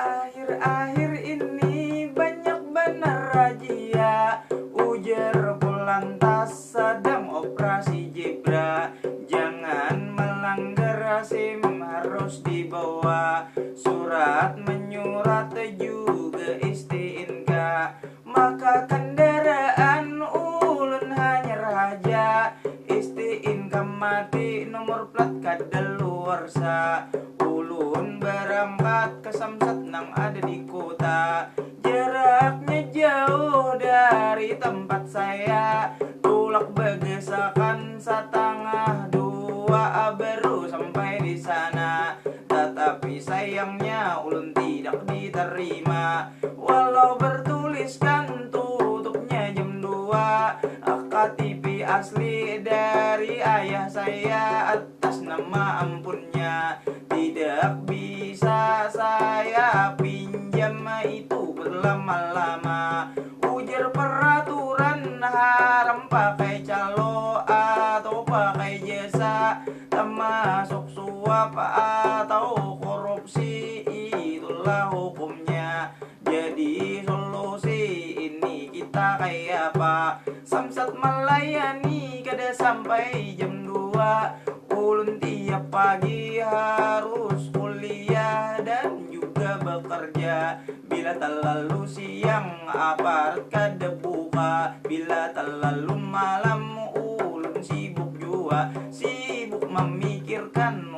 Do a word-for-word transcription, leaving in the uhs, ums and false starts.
Akhir-akhir ini banyak banar razia, ujar Polantas sadang operasi zebra. Jangan melanggar SIM harus dibawa, surat menyurat juga STNK. Maka kendaraan ulun hanyar haja, STNK mati nomor plat kadaluarsa. Ulun berangkat ke Samsat nang ada di kota, jaraknya jauh dari tempat saya. Tulak bagasakan satangah dua baru sampai di sana. Tatapi sayangnya ulun tidak diterima. Walau bertuliskan tutupnya jam dua, KTP asli dari ayah saya atas nama ampunnya tidak bisa saya pinjam itu berlama-lama. Ujar peraturan haram pakai calo atau pakai jasa, termasuk suap atau korupsi, itulah hukumnya. Jadi solusi ini kita kayak apa? Samsat melayani kada sampai jam dua. Ulun tiap pagi harus kuliah dan juga bekerja. Bila terlalu siang aparat kada buka. Bila terlalu malam ulun sibuk jua. Sibuk memikirkan